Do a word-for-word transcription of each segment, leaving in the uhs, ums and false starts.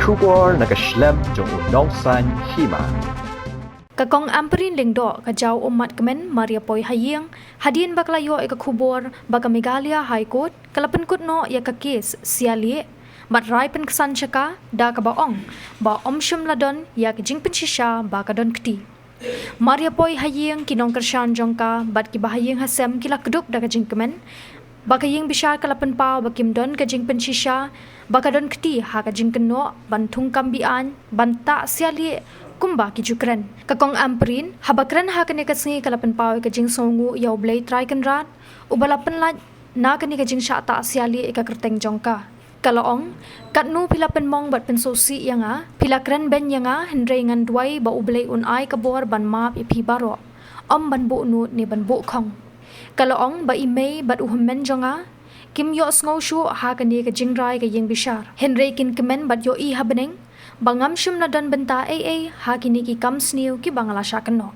Khubor na ka shlem jong u nongsan hima. Ka Kong Ampareen Lyngdoh ka jaw ummat kmen mar ïa poi ha ïing hadien ba ka la ïoh ïa ka khubor ba ka Meghalaya High Court ka la pynkut noh ïa ka kes sia lieh bad rai pynksan sha ka da kaba ong ba ym shym la don ïa ka jingpynshisha ba ka don kti. Mar ïa poi ha ïing ki nongkyrshan jong ka bad kiba ha ïing ha sem ki la kdup da ka jingkmen ba ka ïing bishar ka la pynpaw ba kim don ka jingpynshisha ba ka don kti ha ka jingkynnoh ban thung kam biang ban tah sia lieh kumba ki ju kren. Ka Kong Ampareen haba kren ha kane ka sngi ka la pynpaw ïa ka jingsngewnguh ïa U Blei Trai Kynrad uba la pynlait na kane ka jingshah tah sia lieh ïa ka kyrteng jong ka. Ka la ong, katno phi la pynmong bad pynsngewsih ïa nga, phi la kren beiñ ïa nga, hynrei ngan duwai ba U Blei un ai ka bor ban map ïa phi baroh, ym ban buh nud ne ban buh khong. Ka la ong ba i mei bad u hynmen jong nga kim ïohsngew shuh ha kane ka jingrai ka ïing bishar, hynrei kin kmen bad ïohi ha bneng ba ngam shym la don bynta ei ei ha kine ki kam sniew kiba nga la shah kynnoh.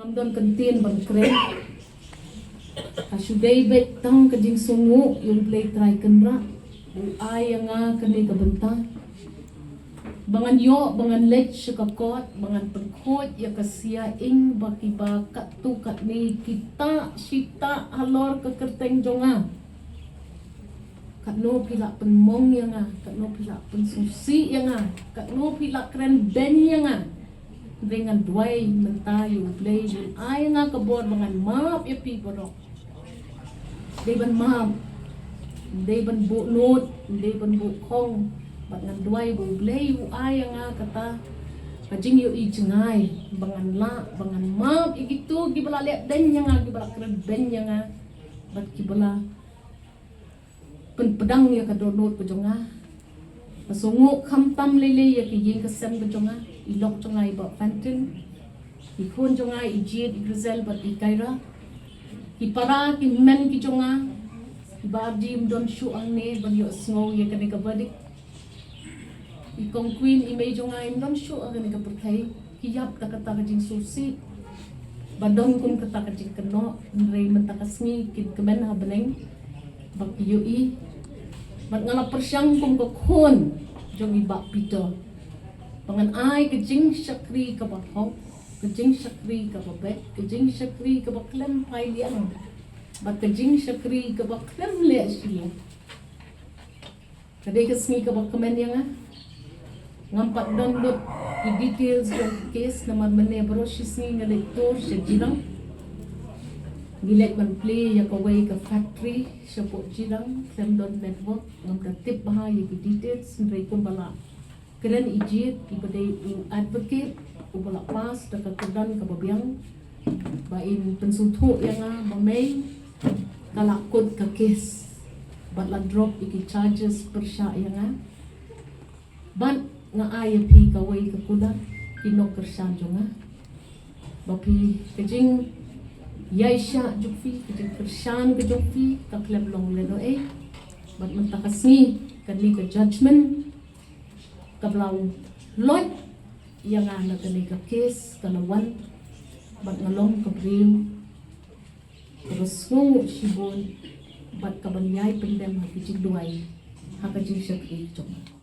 Ngam don kyntien ban kren. Ka shu dei beit tang ka jingsngewnguh ïa U Blei Trai Kynrad u ai ïa nga kane ka bynta ba ngan ïoh, ba ngan leit sha ka kot, ba ngan pynkhuid ïa ka sia ing ba kiba katto katne ki tah shi tah halor ka kyrteng jong nga. Katno phi la pynmong ïa nga, katno phi la pynsngewsih ïa nga, katno phi la kren beiñ ïa nga. Dei ngan duwai mynta ïa U Blei un ai ïa nga ka bor ba ngan map ïa phi baroh. Dei ban map, dei ban buh nud, dei ban buh khong. Bad ngan duwai ba U Blei u ai ïa nga kata ka jingïohi jngai ba ngan lah, ba ngan map ïa kito kiba la leh beiñ ïa nga, kiba la kren beiñ ïa nga. Bad kiba la pynpdang ïa ka dohnud ka jong nga. Nga sngewnguh khamtam lei lei ïa ka ïing ka sem ka jong nga, i lok jong nga i Bah Fantin, i khun jong nga i Jied, i Grizel bad i Kyra, ki para ki hynmen ki jong nga, i Bah Ardi im don shuh hangne ban ïohsngew ïa kane ka verdict. I Kong Queen, i mei jong nga, im don shuh ha kane ka pyrthei. Ki ïap da kata ka jingsngewsih ba don kum kata ka jingkynnoh, hynrei mynta ka sngi kin kmen ha bneng ba ki ïohi. Bad nga la pyrshang kum ka khun jong i Bah Peter ba ngan ai ka jingshakri kaba hok, ka jingshakri kaba beit, ka jingshakri kaba khlem phai liang bad ka jingshakri kaba khlem leh shiliang. Ka dei ka sngi kaba kmen ïa nga. Ngam pat don lut ki details jong ka case namar mynne baroh shi sngi nga leit tour sha Jirang. Ngi leit ban plie ïa kawei ka factory shapoh Jirang, khlem don network, ngam da tip bha ïa ki details, hynrei kumba la kren i Jied, iba dei u advocate uba la pass da ka kyrdan kaba biang, ba in pynsngewthuh ïa nga ba mei ka la kut ka case bad la drop ïa ki charges pyrshah ïa nga. Bad nga ai ïa phi kawei ka kular, ki nongkyrshan jong nga, ba phi, ka jingïaishah jong phi, ka jingkyrshan ka jong phi ka khlem long lehnohei. Bad mynta ka sngi kane ka judgment kaba la loit ïa nga na kane ka case ka la wan, bad nga long ka briew kaba sngewnguh shibun bad kaban ïai pyndem ha ka jingduwai, ha ka jingshakri jong nga.